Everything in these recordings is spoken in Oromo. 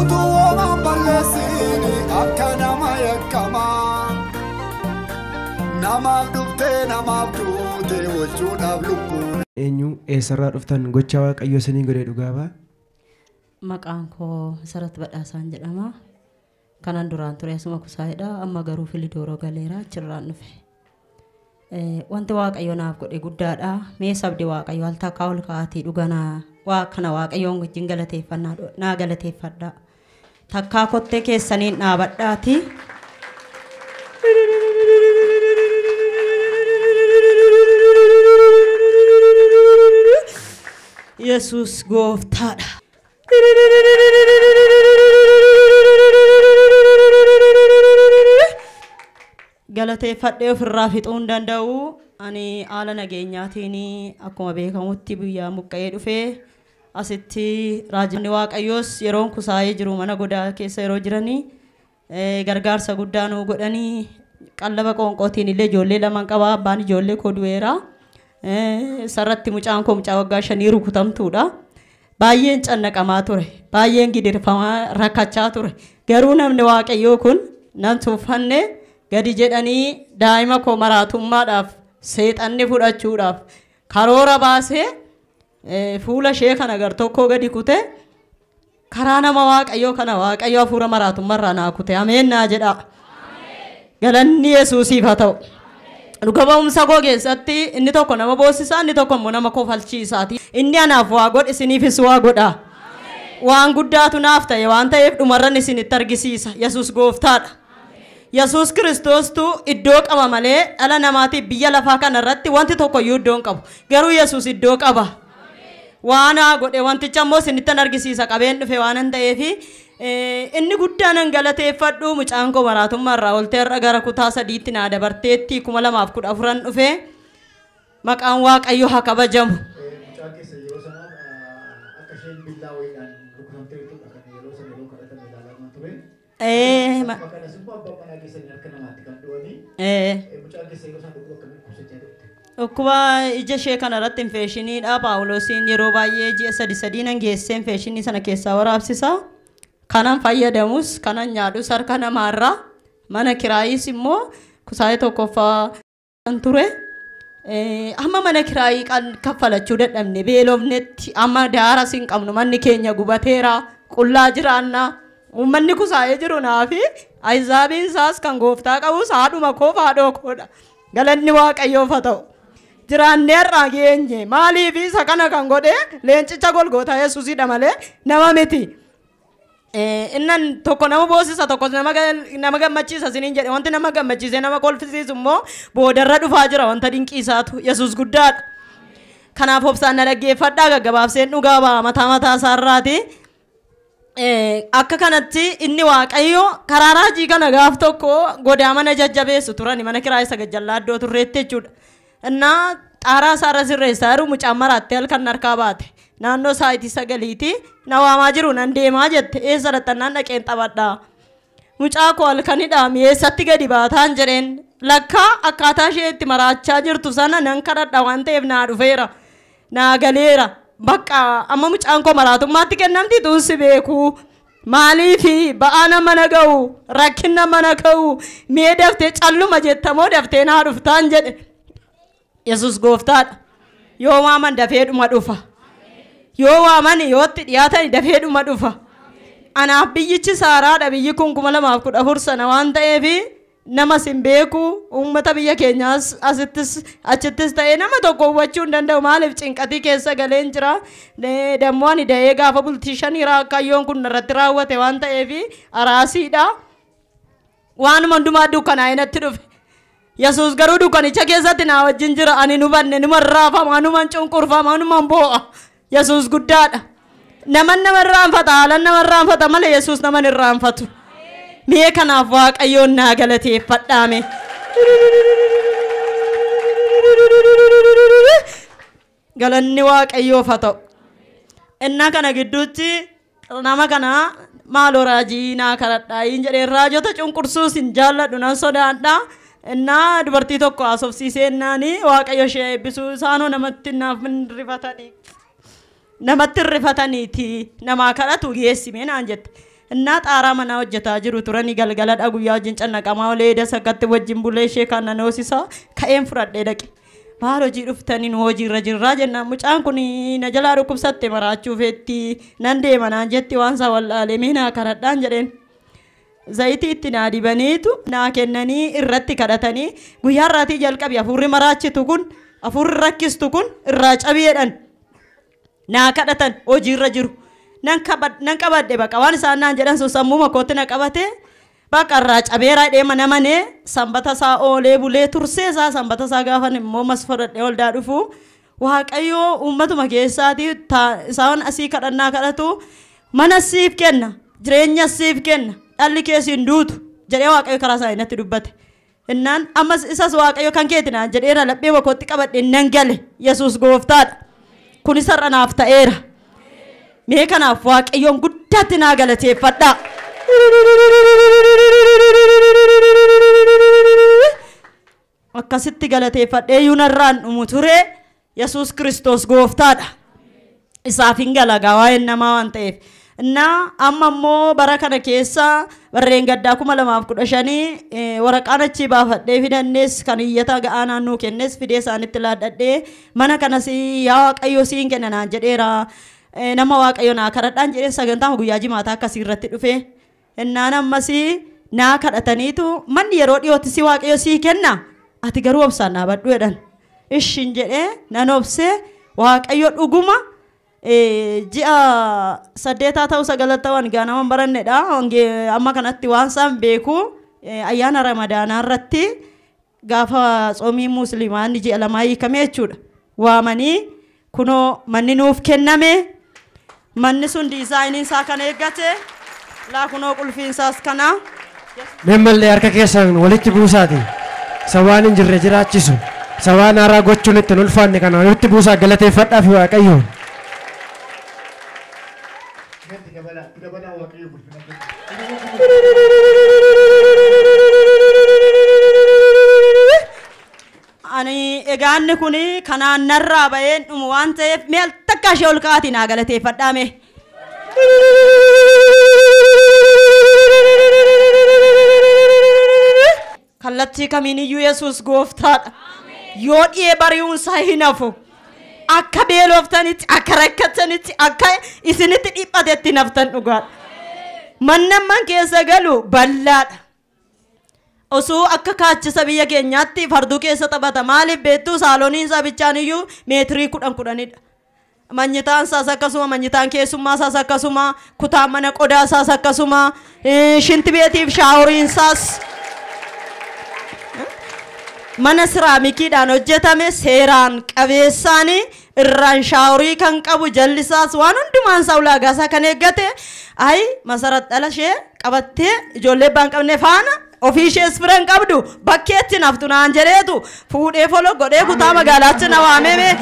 Utuu hoomaan balleessini akka nama yakkamaa. Namaaf dhuftee namaaf duute oolchuudhaaf lubbuun. Eenyu eessarraa dhuftan gocha Waaqayyoo isinii godhe dhugaa ba'a? Maqaan koo Masarat Badhaasaan jedhama. Kanan duraan ture asuma kusaa'edha. Amma garuu Filidooroo galeera achirraan dhufe. Wanti Waaqayyo naaf godhe guddaadha. Mee sabdi Waaqayyo al takkaa ol ka'aatii dhuganaa waa kana Waaqayyoon wajjin galateeffannaa naa galateeffadha. Takkaa kottee keessaniin dhaabadhaati. Yesuus gooftaadha. Galateeffadhee ofirraa fixuu hin danda'u. Ani haala nageenyaatiin akkuma beekamutti biyyaa muqqa'ee dhufee asitti raajonni Waaqayyoos yeroon kusaa'ee jiru mana godaa keessa yeroo jiranii gargaarsa guddaa nuu godhanii qallaba qoonqootiin illee ijoollee lama qaba. Abbaan ijoollee koo du'eera. Sarratti mucaan koo mucaa waggaa 5 rukutamtuudha. Baay'een cannaqamaa ture. Baay'een gidirfamaa rakkachaa ture. Garuu namni Waaqayyoo kun nan tuuffanne gadi jedhanii daa'ima koo maraatummaadhaaf seexanni fudhachuudhaaf karoora baasee fuula ishee kana gar-tokkoo gadi kute karaa nama Waaqayyoo kana Waaqayyo hafuura maraatummaarraa naa kute. Ameen naa jedha. Galanni Yesuusiif haa ta'u. Dhuga ba'umsa koo keessatti inni tokko nama boosisaa inni tokko immoo nama kofalchiisaati. Inni anaaf waa godhe isiniifis waa godha. Waan guddaatu naaf ta'e waan ta'eef dhumarran isinitti argisiisa. Yesuus gooftaadha. Yesuus Kiristoostu iddoo qaba malee dhala namaatiif biyya lafaa kanarratti wanti tokkoyyuu iddoo hin qabu. Garuu Yesuus iddoo qaba. Waan haa godhe wanticha immoo isinittan argisiisa qabeen dhufe waan hin ta'eefi inni guddaan an galateeffadhu mucaan koo maraatummaa irraa oltee har'a gara kutaa 3tti naa dabarteetti 2014 dhufe maqaan Waaqayyoo haa kabajamu. Mucaan keessa yeroo sana akka isheen billaa wayiidhaan rukutamtee jirtudha kan yeroo sana yeroo kadhatame ilaalamaa ture. Akkuma kanas immoo abbaan manaa keessanii harka namaatti kan du'anii. Mucaan keessa yeroo sana dhukkuba akkamii dhukkubsachaa turte? Dhukkuba ija ishee kanarratti infeeshiniidha. Paawuloosiin yeroo baay'ee ji'a 3 nan geessee infeeshinii sana keessaa waraabsisa. Kanan fayyadamus kanan nyaadhus harka namaarraa mana kiraayis immoo kusaayee tokkoffaa kan ture. Amma mana kiraayii kaffalachuu dadhabne beelofnetti amma daaras hin qabnu manni keenya gubateera qullaa jiraannaa. Uummanni kusaayee jiru naafi ayizaabiin isaas kan gooftaa qabus haadhuma koof haadhoo koodha. Galanni Waaqayyoof haa ta'u. Jiraannee har'aa geenye maaliif isa kana kan godhe leencicha Golgootaa Yesuusidha malee nama miti. Innan tokko nama boosisa tokko nama gammachiisa isiniin jedhe wanti nama gammachiisee nama kolfisiisu immoo boodarra dhufaa jira wanta dinqiisaatu Yesuus guddaadha. Kanaaf obsaan na dhaggeeffadhaa gaggabaabseen dhugaa ba'a mataa mataa isaarraati. Akka kanatti inni Waaqayyo karaa raajii kana gaaf tokko godaa mana jajjabeessu turani mana kiraayii isa gajjallaa iddoo turreetti jechuudha. Innaa xaaraa isaarra sirreessaa jiru mucaan maraattee halkan harkaa baate. Naannoo saayitii 9 na waamaa jiru nan deemaa jette eessa dhattannaan dhaqeen taphadhaa. Mucaa koo halkanidha mi'eessatti gadi baataan jedheen lakkaa akkaataa ishee itti maraachaa jirtu sana nan kadhadha waan ta'eef naa dhufeera naa galeera. Bakka amma mucaan koo maraatummaatti kennamti tuunsi beeku. Maaliifi ba'aa nama na ga'u rakkin nama na ga'u mi'ee daftee calluma jettamoo daftee naa dhuftaan jedhe. Yesuus gooftaadha. Yoo waaman dafee dhuma dhufa. Yoo waaman yootti dhiyaatan dafee dhuma dhufa. Anaaf biyyichi saaraadha biyyi kun 2014 sana waan ta'eef nama sin beeku uummata biyya keenyaas asittis achittis ta'ee nama tokko hubachuu hin danda'u maaliif cinqatii keessa galeen jira. Dammoo ani da'ee gaafa bultii 5 rakkayyoon kun irratti raawwate waan ta'eef araasiidha. Waanuma hundumaa dukkanaa'ee natti dhufe. Yesuus garuu dukkanicha keessatti naa wajjin jira. Ani nu banne numa raafama numan cunqurfama numan boo'a. Yesuus guddaadha. Naman nama irraanfata haalan nama irraanfata malee Yesuus nama hin irraanfatu. Mee kanaaf Waaqayyoon naa galateeffadhaame. Galanni Waaqayyoof haa ta'u. Innaa kana gidduutti nama kana maaloo raajii naa kadhadhaa hin jedheen raajota cunqursuus hin jaalladhu nan sodaadha. Innaa dubartii tokko haasofsiisee innaani Waaqayyo ishee eebbisuu isaanoo namatti naaf hin rifatanii. Namatti hin rifataniiti namaa kadhatu geessimee naan jette. Innaa xaaraa manaa hojjetaa jiru turanii galgaladha guyyaa wajjin cannaqamaa olee dasakkatti wajjin bulee ishee kan nan hoosisaa ka'een fudhadhee dhaqe. Maal hojii dhuftanii nu hojiirra jirraa jennaan mucaan kun na jalaa dhukkubsatte maraachuu feetti nan deema naan jetti waan isaa wallaalee mee naa kadhadhaan jedheen. Zayitii itti naa dibaniitu naa kennanii irratti kadhatanii guyyaa irraatii jalqabi hafuurri maraachitu kun hafuurri rakkistu kun irraa cabeedhan naa kadhatan hojiirra jiru. Nan qabadhe baqa waan isaan naan jedhan sun sammuma kootti na qabate baqa irraa cabeeraa deema namanee sanbata isaa oolee bulee tursee isaa sanbata isaa gaafan immoo mas fudhadhee waldaa dhufu Waaqayyoo uummatuma keessaatii isaan asii kadhannaa kadhatu mana siif kenna jireenya siif kenna dhalli keessi hin duutu jedhee Waaqayyo karaa isaanii natti dubbate. Innaan ammas isas Waaqayyo kan keeti naan jedheera laphee kootti qabadhe nan gale Yesuus gooftaadha. Kunis har'a naaf ta'eera. Mee kanaaf Waaqayyoon guddaatti naa galateeffadhaa. Akkasitti galateeffadhee yuunarraan dhumu ture Yesuus Kiristoos gooftaadha. Isaaf hin galagaa waa'een namaa waan ta'eef. Innaa amma immoo bara kana keessa barreen gaddaa 2015 waraqaan achii baafadhee fidannees kan iyyata ga'aa naannoo kennes fidee isaanitti laadhadhee mana kanas yaa Waaqayyo siin kenna naan jedheera. Nama Waaqayyo naa kadhadhaan jedhee sagantaa guyyaa jimaataa akkasii irratti dhufe. Innaan ammas naa kadhataniitu manni yeroo dhiyootti si Waaqayyo sii kenna ati garuu obsaan dhaabadhu jedhan. Ishin jedhee nan obsee Waaqayyo dhuguma ji'a 8 ta'u 9 ta'an gaanaman barannedha. Amma kanatti waan isaan beeku ayyaana Ramadaanaa irratti gaafa tsoomii musliimaa inni ji'a 2 hiikame jechuudha. Waamanii kunoo manni nuuf kenname. Manni sun diizaayiniin isaa kan eeggate laa kunoo qulfiin isaas kana. Memmallee harka keessan walitti buusaati. Isa waan hin jirre jiraachisu. Isa waan haaraa gochuun itti hin ulfaanne kana walitti buusaa galateeffadhaa fi Waaqayyoon. Ani egaanni kun kanaan narraa ba'een dhumu waan ta'eef mee al takka ishee ol ka'aatii naa galateeffadhaa mee. Kallattii kamiiniyyuu Yesuus gooftaadha. Yoo dhiyee bari'uun isaa hin hafu. Akka beeloftanitti, akka rakkattanitti, akka isinitti dhiphatetti naftan dhugaadha. Mannamman keessa galu bal'aadha. Osoo akka kaachisa biyya keenyaatti farduu keessa taphata. Maaliif beektuu saalooniin isaa bichaan iyyuu meetirii 10 10dha. Manyitaan isaas akkasuma, manyitaan keessummaa isaas akkasuma, kutaan mana qodaa isaas akkasuma, shinti beetiif shaaworiin isaas mana siraamikiidhaan hojjetame seeraan qabeessaan irraan shaaworii kan qabu jalli isaas waan hundumaan isaa ulaagaa isaa kan eeggate ayi Masarat dhala ishee qabattee ijoollee abbaa hin qabne faana ofii ishees fira hin qabdu bakkeetti naftu naan jedheetu fuudhee folo godhee kutaa magaalaatti na waamee.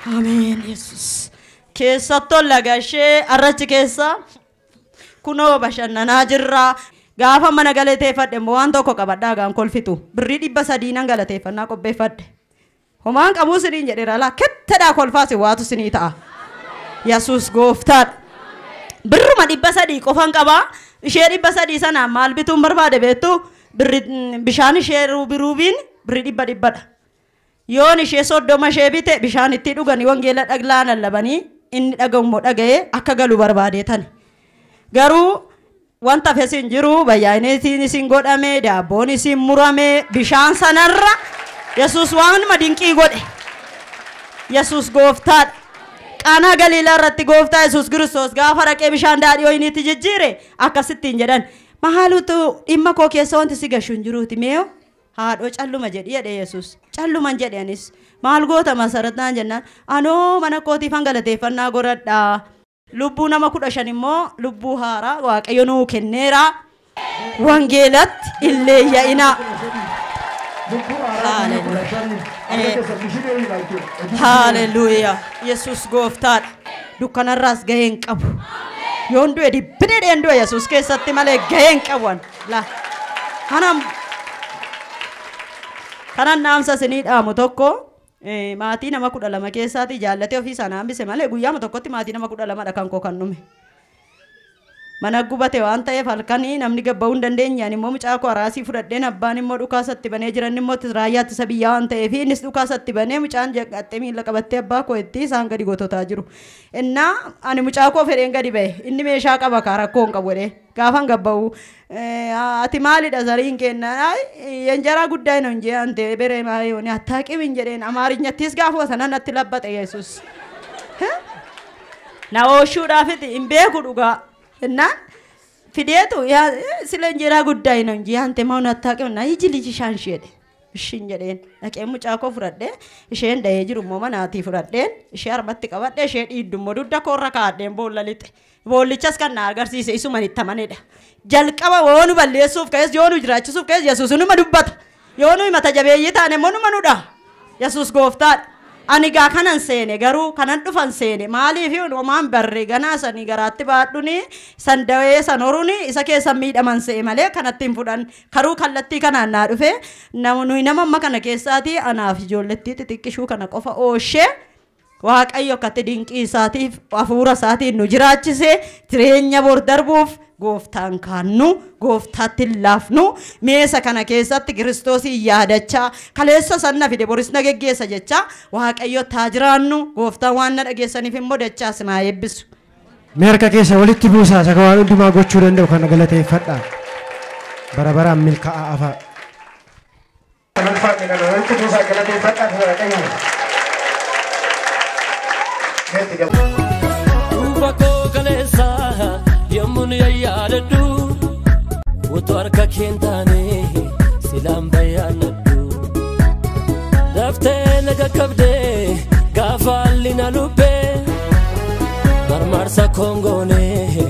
Ameen Yesuus. Keessattuu laga ishee arrachi keessa kunoo bashannanaa jirra. Gaafa mana galateeffadhe immoo waan tokko qabadhaa gaan kolfitu. Birrii 300 nan galateeffannaa qopheeffadhe. Homaan qabuu siniin jedheera laa kettedhaa kolfaas waatu sinii ta'a. Yesuus gooftaadha. Birruma 300 qofan qabaa. Ishee 300 sana maal bituun barbaade beektu birri bishaan ishee ruubiin birri 100dha. Yoon ishee 30 ishee bite bishaan itti dhuganii wangeela dhaglaa lallabanii inni dhaga'u immoo dhaga'ee akka galu barbaadeetani. Garuu wanta fesin jiru bayyaaneetiin isin godhame daabboon isin murame bishaan sanarra Yesuus waanuma dinqii godhe. Yesuus gooftaadha. Qaanaa Galiilaa irratti gooftaa Yesuus Kiristoos gaafa dhaqee bishaan daadhii wayiniitti jijjiire akkasittiin jedhan. Mahaalutu dhimma koo keessa wanti si gashu hin jiruuti meeyo haadhoo calluma jedhi jedhe Yesuus. Calluman jedhe anis. Maal goota Masarat naan jennaan anoo mana kootiifan galateeffannaa godhadhaa. Lubbuu nama 15 immoo lubbuu haaraa Waaqayyo nuu kenneera. Wangeelatti illee yaa'inaa. Haaleluyyaa. Yesuus gooftaadha. Dukkanarraas gahee hin qabu. Yoon du'e dibbinee dheen du'e Yesuus keessatti malee gahee hin qabu. Kanan dhaamsa isinii dhaamu tokko Maatii nama 12 keessaati jaallatee ofii sana hambise malee guyyaama tokkotti maatii nama 12dha kan koo kan dhume. Mana gubate waan ta'eef halkanii namni gabba'uu hin dandeenye. Ani immoo mucaa koo araasii fudhadheen, abbaan immoo dhukaasatti banee jiran, immoo raayyaa ittisa biyyaa waan ta'eef innis dhukaasatti banee, mucaan jeqaxxee miila qabattee abbaa koo itti isaan gadi gototaa jiru. Innaa ani mucaa koo fedheen gadi ba'e, inni meeshaa qaba kaa rakkoo hin qabu jedhee gaafan gabba'u, ati maalidha zariin kenna yenjaraa guddaa hin jee ante beree maayyoon attaaqimin jedheen. Amaarinyattis gaafuma sana natti labbate Yesuus. Na ooshuudhaafiti hin beeku dhugaa. Innaan fideetu sila injeeraa guddaa hin hojii ante maal attaaqe na iji liji shaan isheedhe. Ishiin jedheen dhaqee mucaa koo fudhadhee, isheen da'ee jiru immoo manaatii fudhadheen, ishee harmatti qabadhee, ishee dhiiddu immoo dugda koorra kaa'adheen boolla lixe. Boollichas kan na agarsiise isuma itti amanedha. Jalqaba yoo nu balleessuuf ka'es, yoo nu jiraachisuuf ka'es, Yesuus numa dubbata. Yoo nu mata jabeeyyii taane immoo numa nudha. Yesuus gooftaadha. Ani gaa kanan seene garuu kanan dhufan seene maaliif homaan barre ganaa sanii garaatti baadhuni san dawee san horuuni isa keessa miidhaman se'e malee kanatti hin fudhan karuu kallattii kanaan naa dhufe. Nuyi nama amma kana keessaati anaaf ijoollettii xixiqqishuu kana qofa ooshee, Waaqayyo akkatti dinqii isaatiif hafuura isaatiin nu jiraachise. Jireenya bor darbuuf gooftaan kaannu, gooftaatti hin laafnu. Meesa kana keessatti Kiristoosii yaadachaa, kaleessa san na fide boris na geggeessa jechaa Waaqayyo taa jiraannu. Gooftaan waan na dhageessaniif immoo dachaa sinaa eebbisu. Mee harka keessa walitti buusaa, isa waan hundumaa gochuu danda'u kana galateeffadhaa. Bara baraan milkaa'aa afaa. Ulfaanne kana walitti buusaa galateeffadhaa Waaqayyo. Duuba koo kaleessa yommuun yaadadhu, utuu harka kee hin taane silaan bayyaanadhu. Daftee na qaqqabdee gaafa haalli na lubbee marmarsa koongoonee